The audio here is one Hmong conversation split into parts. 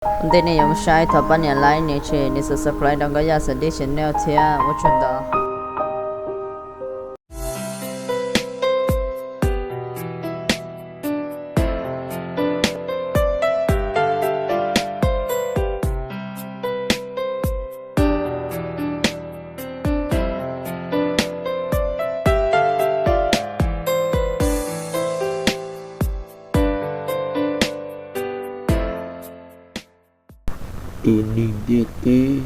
Ua ntej nej yuav mus saib thov pab nias like, nias share, nias subscribe rau Nkauj Yaj Xav Dib channel thiab ua tsaug ntau. Tus neeg ntiaj teb,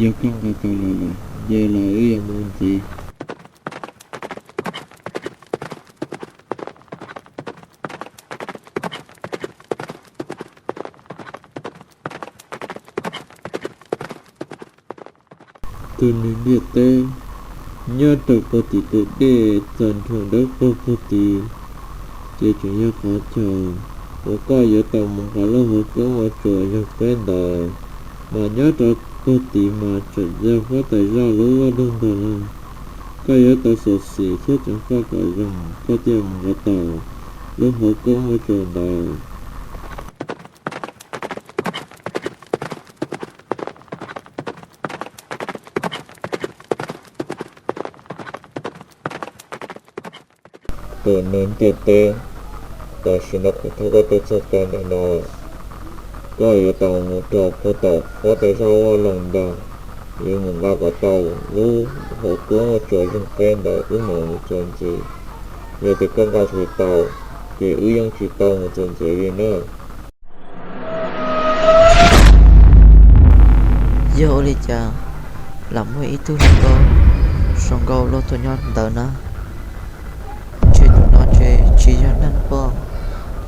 yog koj nqa tau los lawm ces los wb yuav mus ntxiv. Tus neeg ntiaj teb, nyob rau puag tim tus dej txog nrho dawb paug puag tid, ces tseem yog qhov chaw uas koj yuav tau mus nqa lub hauv koob ua tsuas yog peb ntawd, mas nyob rau puag tid mas tseem yog huab tais zaj lub vaj loog ntag lauj. Koj yuav tau xyuam xim thiab ceev faj kom zoo koj thiaj mus nqa tau lub hauv koob ua tsuas ntawd. Tus neeg ntiaj teb, tam sim no kuv thauj koj tuaj txog rau ntawm no, koj yuav tau mus rau puag tom huab tais zaj vaj loog ntag, yuav mus nqa kom tau lub hauv koob ua tsuas zeeg peb ntawd wb mam mus txuas ntxiv. Yog tias koj nqa tsis tau, ces wb yeej tsis tau mus txuas ntxiv li na. Yog ua li cas lam muaj ib tug hluas nkauj zoo nkauj luaj tuaj nyob ntawd na? Ntshe tus no ntshe tsis yog neeg pob,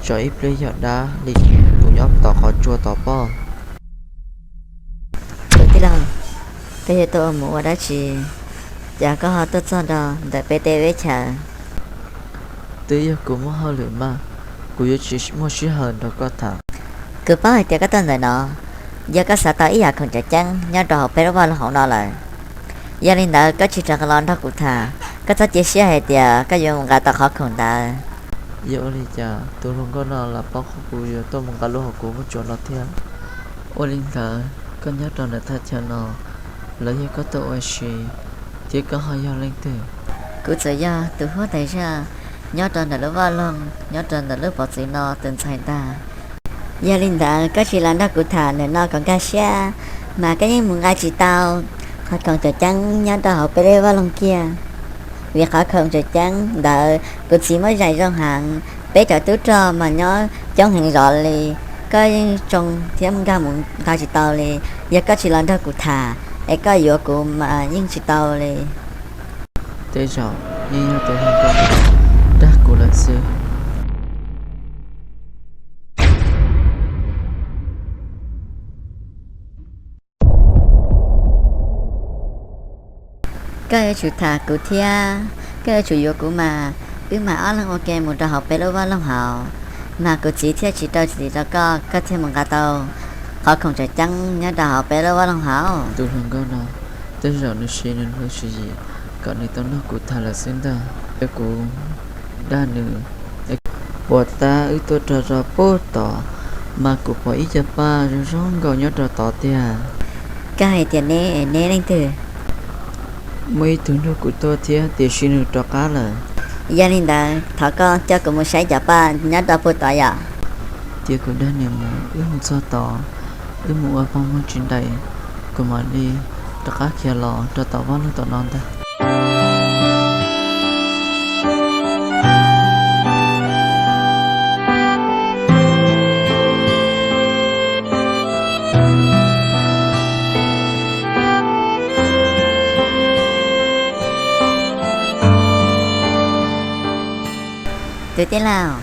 tsam ib pliag yog dab li tus nyob tom qhov tsua tod pob. Tus tij laug, koj yuav tuaj ua mus ua dab tsi, cas koj ho tuaj txog nrog ntawm peb teb peb chaws? Twb yog kuv muaj hauj lwm mas, kuv yuav tsis muaj sij hawm nrog koj tham. Kuv paub hais tias koj tuaj ntawm no, yog koj xav tau ib yam khoom tseem ceeb nyob rau hauv peb lub vaj loog hauv no lawm. Yog li ntawd koj tsis rov qab los nrog kuv tham, koj txhob cia siab hais tias koj yuav mus nqa tau qhov khoom ntawd. Yog ua li cas tus hluas nkauj no lam paub qhov kuv yuav tuaj mus nqa lub hauv kuv muaj tsuas no thiab? Ua li ntawd koj nyob rau ntawm thaj chaw no los yog koj tuaj ua si, thiab koj ho yog leej twg? Kuv txawm yog tus huab tais zaj nyob rau ntawm lub vaj loog nyob rau ntawm lub pov txwv no tus ntxhais ntag. Yog li ntawd koj tsis los nrog kuv tham ntawm no kom nkag siab, mas koj yeej mus nqa tsis tau qhov khoom tseem ceeb nyob rau hauv peb lub vaj loog kiag. Vim qhov khoom tseem ceeb ntawd kuv txiv muab zais zoo heev, peb cov tub rog mas nyob coob heev zov li. Koj yeej tsoo thiab nkag mus nqa tsis tau li. Yog koj tsis los nrog kuv tham es koj yuav kuv mas yeej tsis tau li. Tej zaum yeej yog tus hluas nkauj dag kuv lawm xwb. Koj yuav tsum tham kuv thiab, koj yuav tsum yuav kuv mas wb mam ob leeg ua ke mus rau hauv peb lub vaj loog hauv, mas kuv txiv thiaj tsis rau txim rau koj, koj thiaj mus nqa tau qhov khoom tseem ceeb nyob rau hauv peb lub vaj loog hauv. Tus hluas nkauj no, tej zaum nws siv nws lub tswv yim kom nws tau nrog kuv tham lawm xwb ntag. Yog kuv dag nws, puas tab wb tuaj rau rau puag tod, mas kuv pom ib co paj zoo zoo nkauj nyob rau tod tiag. Koj hais tias neb, neb leej twg? Muaj ib tug nrog kuv tuaj thiab tiam sis nws rov qab lawm. Yog li ntawd thov koj coj kuv mus saib cov paj nyob rau puag tod yom. Cia kuv dag nws mus, wb mus txog tod, wb mus ua paj muag tsis nraim, kuv mam li rov qab khiav los rau tom vaj loog tom no ntag. Tus tij laug,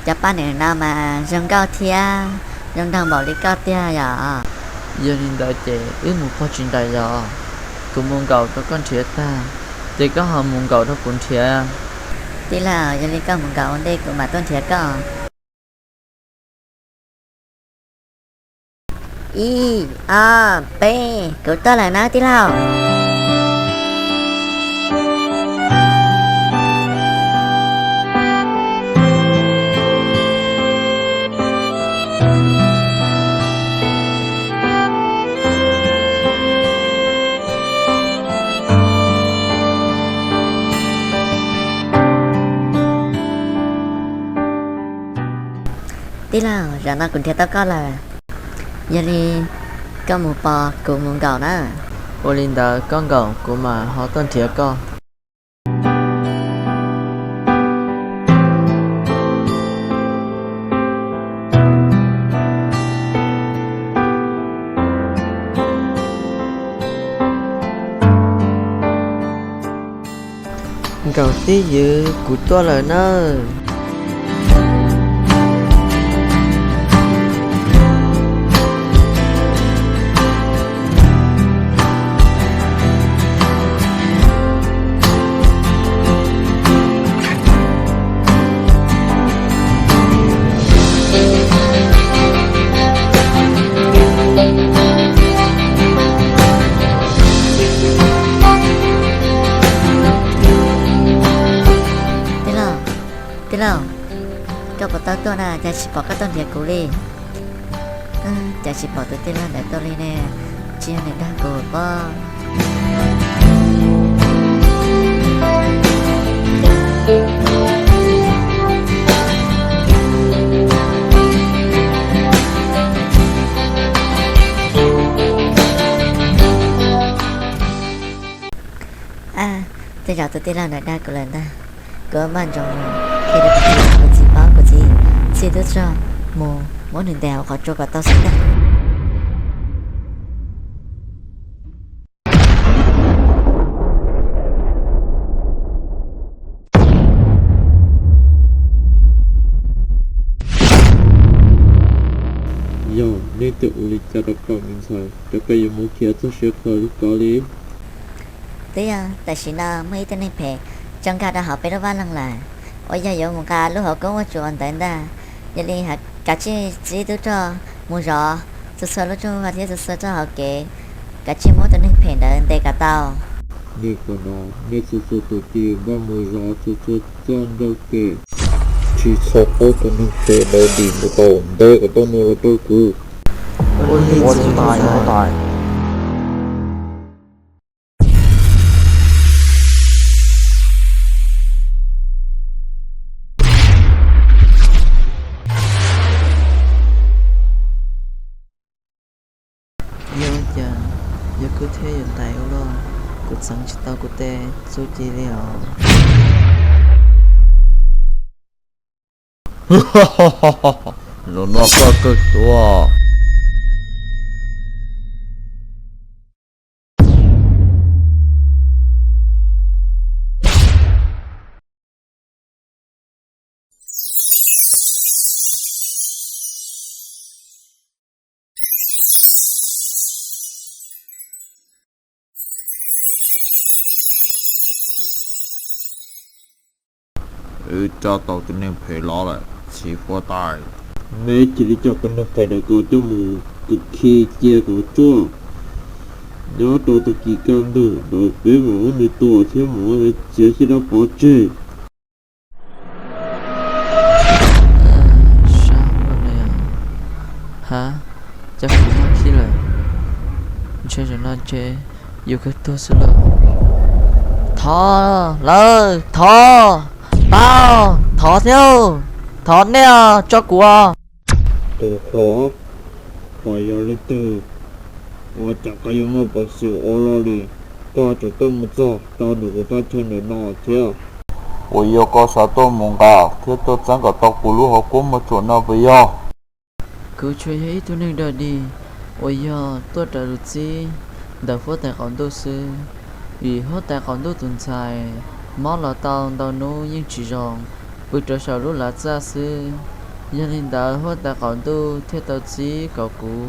cov paj nws no mas zoo nkauj thiab zoo nraug npaum li koj tiag yom. Yog li ntawd ces wb mus pog tsis nraim yom. Kuv mus nkaum rau koj nrhiav tag, ces koj ho mus nkaum rau kuv nrhiav. Tij laug, yog li koj mus nkaum ua ntej kuv mam tuaj nrhiav koj. Ib, ob, peb, kuv tuaj lawm na tij laug. Tij laug, zaum no kuv nrhiav tau koj lawm, yog li koj mus pos kuv mus nkaum na. Ua li ntawd koj nkaum kuv mam ho tuaj nrhiav koj. Nkaum tib ywv, kuv tuaj lawm nawb. Tij laug, tij laug, koj puas tau tuaj na, cas tsis pom koj tuaj nrhiav kuv li? Cas tsis pom tus tij laug ntawd tuaj li ne? Tsis yog nws dag kuv pob? Tej zaum tus tij laug ntawd dag kuv lawm ntag. Kuv maj nroos qhia rau kuv txiv, kuv txiv paub, kuv txiv txib tub rog mus muab nws ntes hauv qhov tsua kom tau xwb ntag. Yog nej twb ua li cas rau kuv ntxhais, rau kuv yuav mus khiav txog siav khaws li ko li. Twb yog tam sim no muaj ib tug neeg phem tso nkag rau hauv peb lub vaj loog lawm, uas yog yuav mus nqa lub hauv kuab muaj tsuas ntawd ntag. Yog li kav tsij txib tub rog mus zov txhua txhua lub rooj vag thiab txhua txhua txoj hauv kev, kav tsij muab tus neeg phem ntawd ntes kom tau. Nej kom no, nej txhua txhua tus cia li npaj mus zov txhua txhua txoj ntawm kev, tsis txhob pub tus neeg phem ntawd dim mus tau, ntes kom tau nws los rau kuv. Yog ua cas yuav khwb thiab yuav ntaiv ua luaj, kuv txeev tsis tau kuv tej txuj ci li os. Los noj koj kawg tuaj. Wb coj tau tus neeg phem los lawm, txiv huab tais. Neb cia li coj tus neeg phem ntawd kom coj mus kwv khi cia kom tsuaj nyob rau tag kis kaj ntug ntawd, peb mam muab nws tua thiab mam muab nws txiav caj dab pov tseg. Hab, cas kuv muaj khib lawm, ntshe zaum no ntshe yus kawg tuag xwb lauj. Thov lawm, thov, tau, thov thiab, thov nej tso kuv. Tus hluas, koj yog leej twg? Ua cas koj yuav muaj peev xwm ua luaj li? Koj tseem tuaj mus txog rau ntawm kuv thaj chaw ntawm no thiab? Puas yog koj xav tuaj mus nqa thiab tuaj txeeb kom tau kuv lub hauv kuab muaj tsuas no puas yog? Kuv tsuas yog ib tug neeg dog dig uas yog tuaj raws lus txib ntawm huab tais qaum ntuj xwb, vim huab tais qaum ntuj tus ntxhais mob los tau ntau hnub yeej tsis zoo, pw rau saum lub lav txaj xwb. Yog li ntawd huab tais qaum ntuj thiaj tau txib kom kuv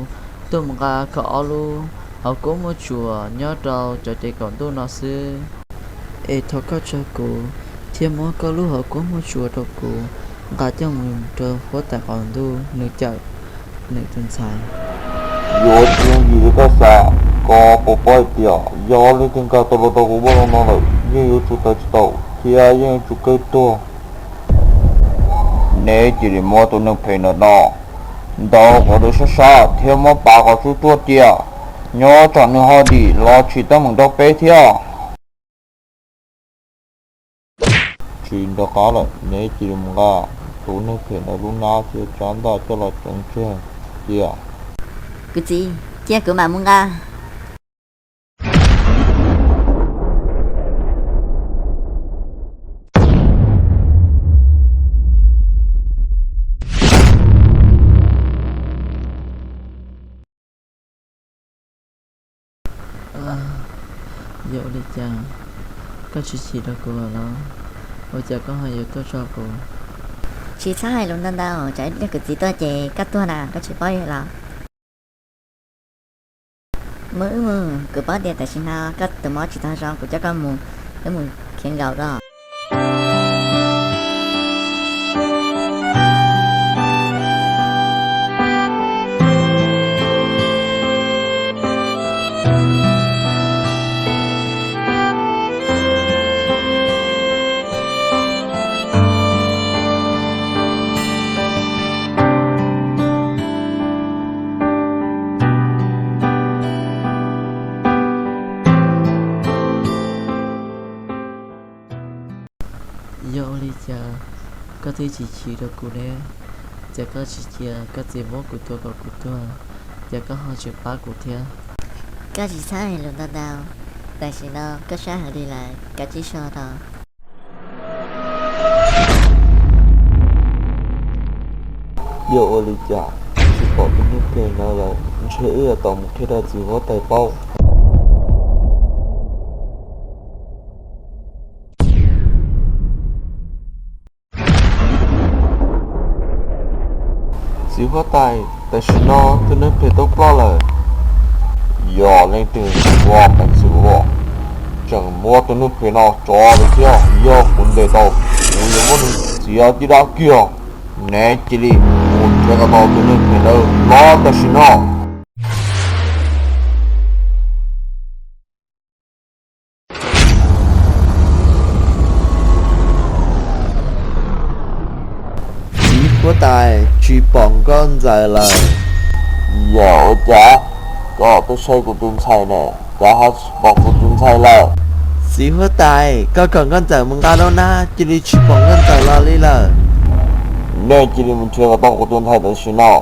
tuaj mus nqa kom ob lub hauv kuab muaj tsuas nyob rau cov tes qaum ntuj no xwb. Es thov koj tso kuv thiab muab koj lub hauv kuab muaj tsuas rau kuv nqa coj mus rau huab tais qaum ntuj nws cawm nws tus ntxhais. Yuav tsis yooj yim li koj xav. Koj puas paub hais tias yog leej twg nkag tau los rau kuv npaj no lawm yeej yuav tsum tawv tsis tau thiab yeej yuav tsum kawg tuag. Neb cia li muab tus neeg phem ntawm no ntaus kom dawb sab sab thiab muab pav kom tsuj tsuaj cia, nyob tsam nws ho dim los tshim teeb meem rau peb thiab. Tsis nco qab lawm, neb cia li mus nqa. Tus neeg phem ntawd lub hnab thiab tsab ntaj coj los tseev tseg cia. Kuv txiv, cia kuv mam mus nqa. Yog ua li cas koj tsis chim rau kuv los? Ua cas koj ho yuav tuaj tso kuv? Tsis txhob hais lus ntau ntau, tsam ib pliag kuv txiv tuaj ces koj tuag na, koj tsis paub li los? Mus wb mus, kuv paub tias tam sim no koj tus mob tsis tau zoo, kuv coj koj mus, wb mus khiav nkaum los. Yog ua li cas koj thiaj tsis chim rau kuv ne? Cas koj tsis cia koj txiv muab kuv tua kom kuv tuag, cas koj ho tseem pab kuv thiab? Koj tsis txhob hais lus ntau ntau, tam sim no koj sab heev li lawm, kav tsij so tau. Yog ua li cas tsis pom tus neeg phem no lawm, ntshe wb yuav tau mus qhia rau txiv huab tais paub. Txiv huab tais, tam sim no tus neeg phem tau ploj lawm. Yog leej twg ua peev xwm ua, tseem muab tus neeg phem no tso li thiab, yog kuv ntes tau, kuv yuav muab nws txiav caj dab kiag. Neb cia li mus nrhiav kom tau tus neeg phem ntawd los tam sim no. Txiv huab tais, tsis pom nkauj ntxawm lawm. Yog ua cas koj tuaj saib kuv tus ntxhais ne, cas ho tsis pom kuv tus ntxhais lawm? Txiv huab tais, koj kom nkauj ntxawm mus nqa rau na, cia li tsis pom nkauj ntxawm los li lawm. Nej cia li mus nrhiav kom tau kuv tus ntxhais tam sim no.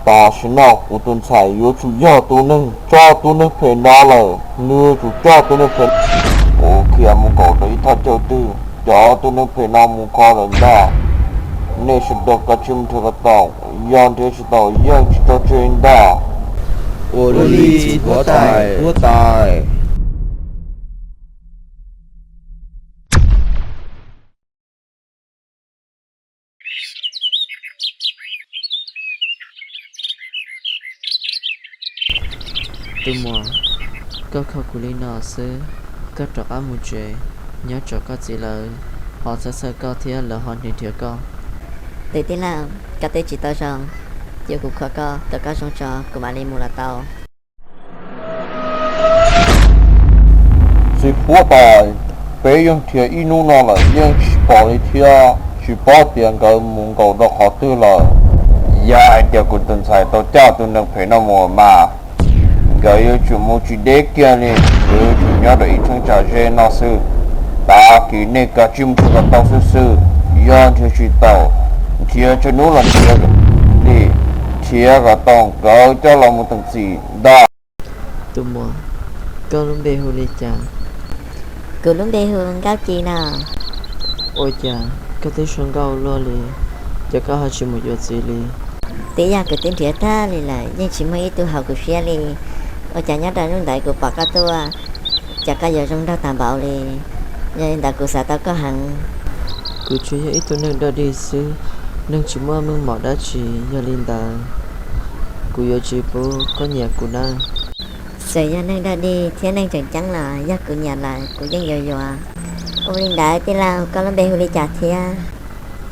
Tam sim no kuv tus ntxhais yuav tsum yog tus neeg tso tus neeg phem no lawm, nws yuav tsum coj tus neeg phem. Kuv khiav mus nkaum rau ib thaj chaw twg, cov tus neeg phem no mus kho lawm ntag. Nej sawv daws kav tsij mus nrhiav kom tau, yog nrhiav tsis tau yeej tsis tso tseg ntag. Ua li txiv huab tais, huab tais. Tus muam, koj kho kuv li no xwb, koj rov qab mus tsev, nyob tsam koj txiv lawv ho txhawj txhawj koj thiab lawv ho nrhiav nrhiav koj. Tus tij laug, koj twb tsis tau zoo, cia kuv kho koj kom koj zoo tso kuv mam li mus los tau. Txiv huab tais, peb yeej nrhiav ib hnub no lawm yeej tsis pom li thiab, tsis paub tias nkawd mus nkaum rau qhov twg lawm. Yog hais tias kuv tus ntxhais tau coj tus neeg phem no mus mas, nkawd yuav tsum mus tsis deb kiag li, nkawd yuav tsum nyob rau ib cheeb tsam ze no xwb. Tag kis nej kav tsij mus nrhiav kom tau xwb xwb, yog nrhiav tsis tau, nrhiav tsawg hnub los nrhiav li, nrhiav kom tau nkawd coj los mus teem txim ntag. Tus muam, koj lub npe hu li cas? Kuv lub npe hu Nkauj Ci no. Ua cas koj twb zoo nkauj luaj li, cas koj ho tsis mus yuav txiv li? Twb yog kuv twb nrhiav tag li lawm yeej tsis muaj ib tug haum kuv siab li. Ua cas nyob rau hnub ntawd kuv pom koj tuaj, cas koj yuav zoo nraug tag npaum li. Yog li ntawd kuv xav tau koj heev. Kuv tsuas yog ib tug neeg dog dig xwb, neeg tsis muaj meej mom dab tsi, yog li ntawd kuv yuav tsis pub koj nyiam kuv nawb. Txawm yog neeg dog dig thiab neeg tseem ceeb los yog kuv nyiam lawm kuv yeej yuav yuav. Ua li ntawd tij laug, koj lub npe hu li cas thiab?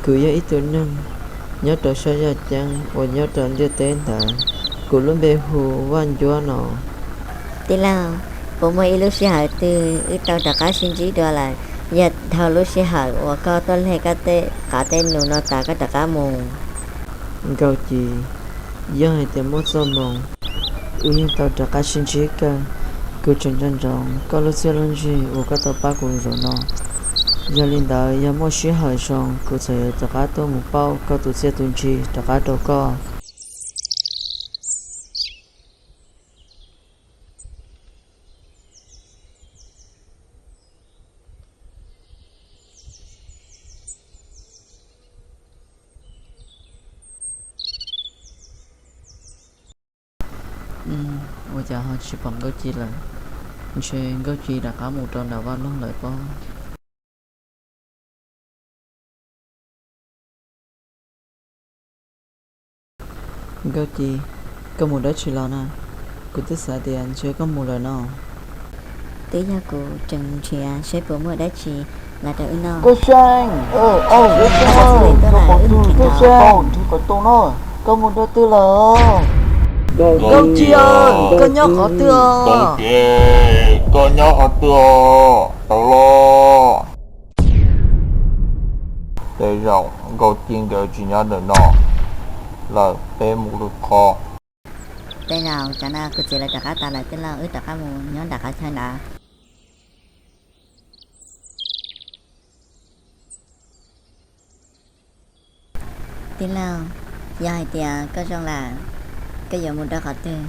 Kuv yog ib tug neeg nyob rau sab yaj ceeb uas nyob rau ntiaj teb ntawd, kuv lub npe hu Vaj Ncuab no. Tij laug, puas muaj ib lub sij hawm twg wb tau rov qab sib ntsib dua lawm, yog dhau lub sij hawm uas koj tuaj hle koj tej qav tej nus no tas koj rov qab mus? Nkauj Ci, yog hais tias muaj txoj hmoo, wb yeej tau rov qab sib ntsib kawg. Kuv tseem nco ntsoov koj lub txiaj lub ntsig uas koj tau pab kuv zaum no. Yog li ntawd yog muaj sij hawm zoo kuv txawm yuav rov qab tuaj mus pauj koj tus txiaj tus ntsig rov qab rau koj. Ua cas ho tsis pom Nkauj Ci lawm? Ntshe Nkauj Ci rov qab mus rau nram vaj loog lawm pob. Nkauj Ci, koj mus dab tsi los na? Kuv twb xav tias ntshe koj mus lawm no. Twb yog kuv tseem nrhiav seb puas muaj dab tsi los rau wb noj. Nkauj Seej, Nkauj Seej, nrhiav qhov twg no, koj mus dua twg lawm? Nkauj Ci, koj nyob qhov twg os? Koj nyob qhov twg os? Tau los. Tej zaum Nkauj Ci nkawd tsis nyob ntawm no lawm, peb mus lwm qhov. Tej zaum tsam no kuv txiv lawv rov qab tas lawm tij laug, wb rov qab mus nyob nram qhov chaw ntawd. Tij laug, yog hais tias koj zoo lawm, koj yuav mus rau qhov twg?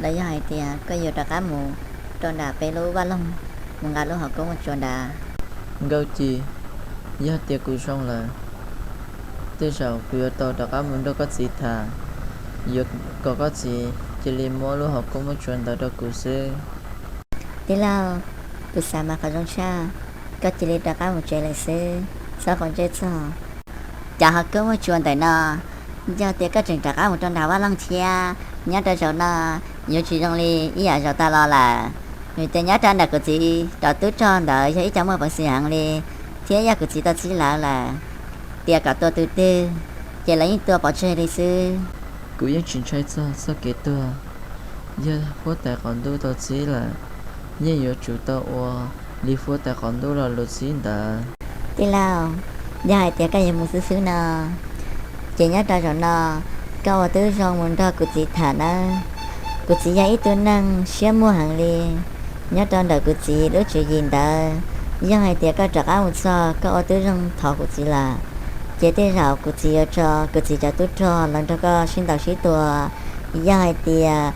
Los yog hais tias koj yuav rov qab mus rau nram peb lub vaj loog mus nqa lub hauv koob muaj tsuas ntawd? Nkauj Ci, yog tias kuv zoo lawm, tej zaum kuv yuav tau rov qab mus nrog koj txiv tham, yuav kom koj txiv cia li muab lub hauv koob muaj tsuas ntawd rau kuv xwb. Tij laug, kuv xav mas qhov zoo tshaj, koj cia li rov qab mus tsev lawm xwb, txhob quav ntsej txog. Cov hauv koob muaj tsuas ntawm no, yog tias koj tseem rov qab mus rau nram vaj loog thiab, nyob rau zaum no yuav tsis zoo li ib yam zaum tas los lawm. Vim tias nyob rau ntawm kuv txiv cov tub rog ntawd yog ib co muaj peev xwm heev li, thiab yog kuv txiv tau txib lawv lawm tias kom tua tus twg, ces lawv yeej tua pov tseg li xwb. Kuv yeej tsis ntshai txog txoj kev tuag. Yog huab tais qaum ntuj tau txib lawm, yeej yuav tsum tau ua li huab tais qaum ntuj lo lus txib ntawd. Tij laug, yog hais tias koj yuav mus xwb xwb no, ces nyob rau zaum no koj ua tib zoo mus nrog kuv txiv tham nawb. Kuv txiv yog ib tug neeg siab muag heev li. Nyob rau ntawm kuv txiv lub tswv yim ntawd, yog hais tias koj rov qab mus txog koj ua tib zoo thov kuv txiv lawm, ces tej zaum kuv txiv yuav tso kuv txiv cov tub rog los nrog koj sib ntaus sib tua. Yog hais tias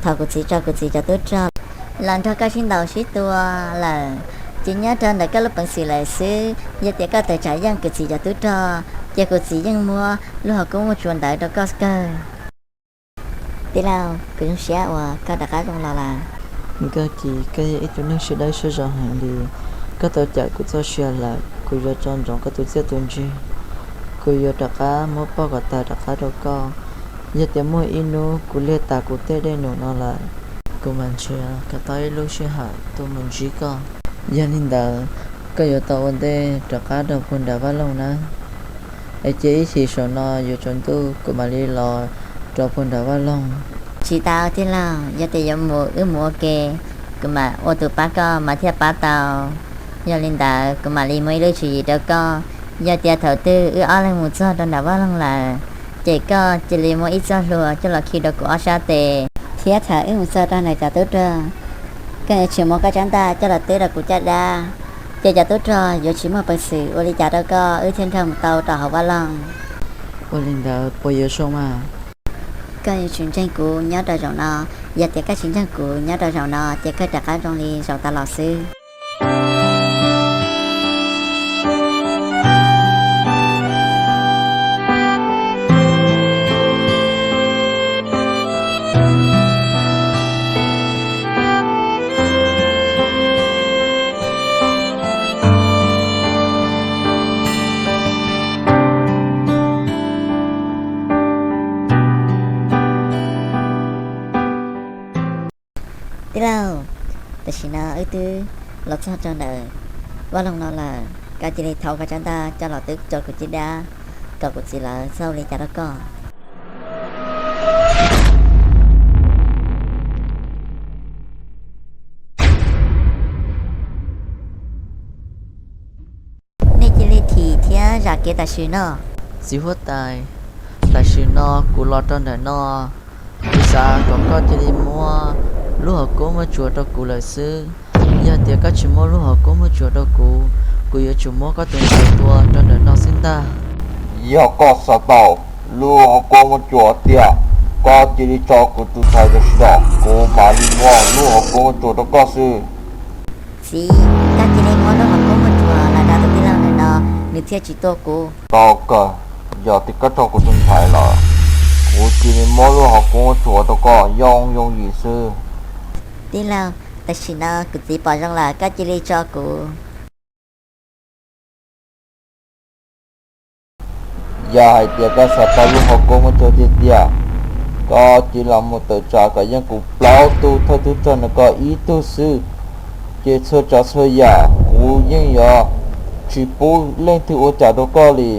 thaum kuv txiv tso kuv txiv cov tub rog los nrog koj sib ntaus sib tua lawm, ces nyob rau ntawm koj lub peev xwm lawm xwb. Yog tias koj tawm tsam yeej kuv txiv cov tub rog, ces kuv txiv yeej muab lub hauv koob muaj tsuas ntawd rau koj kawg. Tij laug, kuv zoo siab uas koj rov qab zoo los lawm. Nkauj Ci, koj yog ib tug neeg siab dawb siab zoo heev li. Koj tau cawm kuv txoj sia lawm, kuv yuav tso ntsoov koj tus txiaj tus ntsig. Kuv yuav rov qab muab pauj kom tag rov qab rau koj. Yog tias muaj ib hnub kuv liag tas kuv tej dej num no lawm, kuv mam nrhiav kom tau ib lub sij hawm tuaj mus ntsib koj. Yog li ntawd, koj yuav tau ua ntej rov qab rau puag nram vaj loog nawb. Es cia ib chim saum no yuav tsaus ntuj kuv mam li los rau puag nram vaj loog. Tsis tau tij laug, yog tias yuav mus wb mus ua ke, kuv mam ua tus pab koj mas thiaj pab tau. Yog li ntawd kuv mam li muaj ib lub tswv yim rau koj. Yog tias thaum twg wb ob leeg mus txog rau nram vaj loog lawm, ces koj cia li muab ib txoj hlua coj los khi rau kuv ob sab tes, thiab thaum wb mus txog rau ntawm cov tub rog, koj yuav tsum muab koj tsab ntaj coj los twb rau kuv caj dab, ces cov tub rog yuav tsis muaj peev xwm ua li cas rau koj, wb thiaj nrog mus tau rau hauv vaj loog. Ua li ntawd puas yuav zoo mas? Koj yuav tsum ntseeg kuv nyob rau zaum no. Yog tias koj tsis ntseeg kuv nyob rau zaum no, ces koj rov qab zoo li zaum tas los xwb. Tij laug, tam sim no wb twb los txog rau ntawm vaj loog no lawm, koj cia li thau koj tsab ntaj coj los twb rau kuv caj dab, kom kuv txiv lawv txhob ua li cas rau koj. Nej cia li thim thiab zam kev tam sim no. Txiv huab tais, tam sim no kuv los rau ntawm no, kuv xav kom koj cia li muab lub hauv koob muaj tsuas rau kuv lawm xwb. Yog tias koj tsis muab lub hauv koob muaj tsuas rau kuv, Kuv yuav tsum muab koj tus ntxhais tua rau ntawm no xwb ntag. Yog koj xav tau lub hauv kuab muaj tsuas tiag, koj cia li tso kuv tus ntxhais tam sim no, kuv mam li muab lub hauv kuab muaj tsuas rau koj xwb. Txiv, koj cia li muab lub hauv kuab muaj tsuas los rau tus tij laug ntawm no, nws thiaj tsis tua kuv. Tau kawg, yog tias koj tso kuv tus ntxhais lawm, kuv cia li muab lub hauv kuab muaj tsuas rau koj yooj yooj yim xwb. Tij laug, tam sim no kuv txiv pom zoo lawm, koj cia li tso kuv. Yog hais tias koj xav tau lub hauv kuab muaj tsuas tiag tiag, koj cia li los mus tawm tsam kom yeej kuv plaub tug thawj tub rog nrog koj ib tug xwb, ces txhua tsav txhua yam kuv yeej yuav tsis pub leej twg ua cas rau koj li.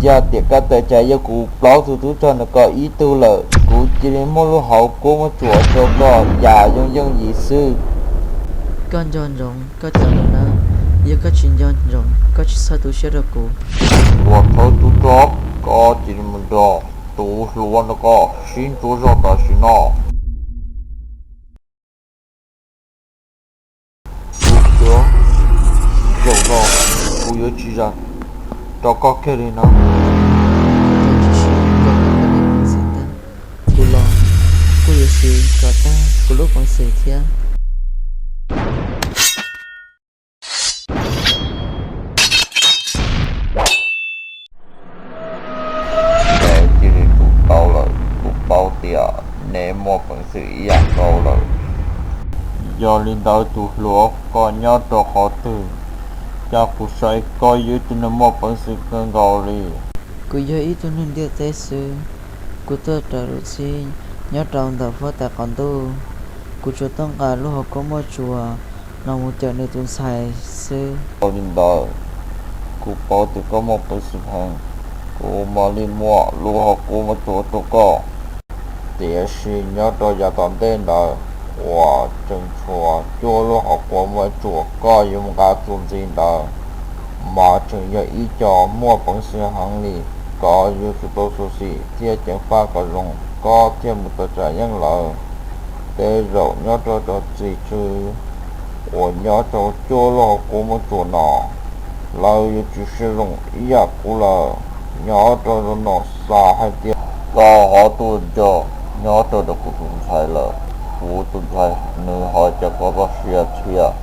Yog tias koj tawm tsam yeej kuv plaub tug tub rog nrog koj ib tug lawm, kuv cia li muab lub hauv kuab muaj tsuas rau koj yam yooj yooj yim xwb. Koj nco ntsoov koj cov lus nawb, yog koj tsis nco ntsoov koj tsis txhob tu siab rau kuv. Tus thawj tub rog, koj cia li mus nrog tus hluas nrog koj sib ntsuas zog tam sim no. Tus hluas, zaum no kuv yuav tsis zam rau koj kiag li no. Koj tsis siv kom koj lub peev xwm tag, kuv los kuj yuav siv kom tag kuv lub peev xwm thiab. Neb cia li tsum tau lawm, kuv paub tias neb muaj peev xwm ib yam nkaus lawm. Yog li ntawd tus hluas, koj nyob rau qhov twg? Cas kuv saib koj yog ib tug neeg muaj peev xwm kawg nkaus li. Kuv yog ib tug neeg ntiaj teb xwb, kuv tuaj raws lus txib nyob rau ntawm huab tais qaum ntuj. Kuv tsuas tuaj nqa lub hauv kuab muaj tsuas no mus cawm nws tus ntxhais xwb. Yog li ntawd, kuv paub tias koj muaj peev xwm heev, kuv mam li muab lub hauv kuab muaj tsuas rau koj. Tiam sis nyob rau yav tom ntej ntawd uas tseem tshuav cuaj lub hauv kuab muaj tsuas koj yuav mus nqa txuas ntxiv ntawd, mas tseem yog ib co muaj peev xwm heev li, koj yuav tsum tau xyuam xim thiab ceev faj kom zoo koj thiaj mus tawm tsam yeej lawv. Tej zaum nyob rau cov txiv tswv uas nyob rau cuaj lub hauv kuab muaj tsuas no, lawv yuav tsis siab zoo ib yam kuv lawm. Nyob rau zaum no xav hais tias koj ho tuaj nco nyob rau rau kuv tus ntxhais lawm, kuv tus ntxhais nws ho coj koj txoj sia thiab.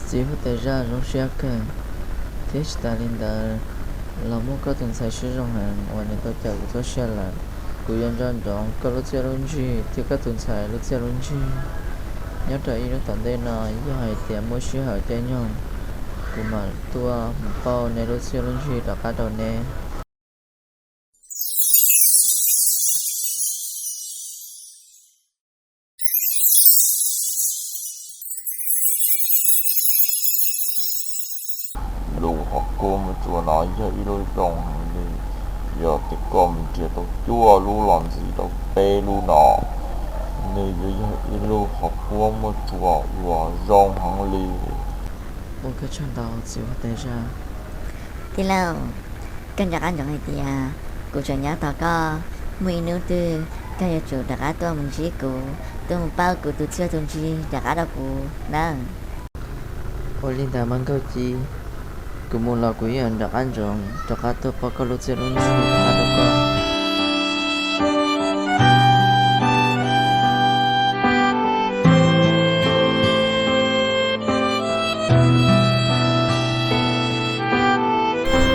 Txiv huab tais zaj zoo siab kawg, thiab tsis tas li ntawd los muaj koj tus ntxhais siab zoo heev uas nws tau cawm kuv txoj sia lawm. Kuv yuav nco ntsoov koj lub txiaj lub ntsig thiab koj tus ntxhais lub txiaj lub ntsig. Nyob rau ib hnub tom ntej no yog hais tias muaj sij hawm caij nyoog, kuv mam tuaj mus pauj neb lub txiaj lub ntsig rov qab rau neb. Lub hauv kuab muaj tsuas no yog ib lub zoo heev li, yog tias koj mus nrhiav tau cuaj lub los ntxiv rau peb lub no, nws yuav yog ib lub hauv kuab muaj tsuas uas zoo heev li. Ua koj tsaug ntau txiv huab tais zaj. Tij laug, koj nco qab ntsoov hais tias kuv tseem nyob tos koj, muaj ib hnub twg koj yuav tsum rov qab tuaj mus ntsib kuv, tuaj mus pauj kuv tus txiaj tus ntsig rov qab rau kuv nawb. Ua li ntawd mas Nkauj Ci, kuv mus los kuv yeej rov qab ntsoov rov qab tuaj pauj koj lub txiaj lub ntsig rov qab rau koj.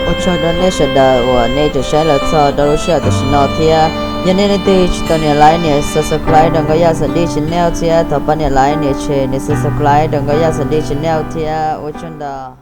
Ua tsaug rau nej sawv daws uas nej tseem saib los txog rau lub sij hawm tam sim no thiab. Yog nej leej twg tsis tau nias like nias subscribe rau Nkauj Yaj Xav Dij channel thiab, thov pab nias like nias share nias subscribe rau Nkauj Yaj Xav Dij channel thiab. Ua tsaug ntau.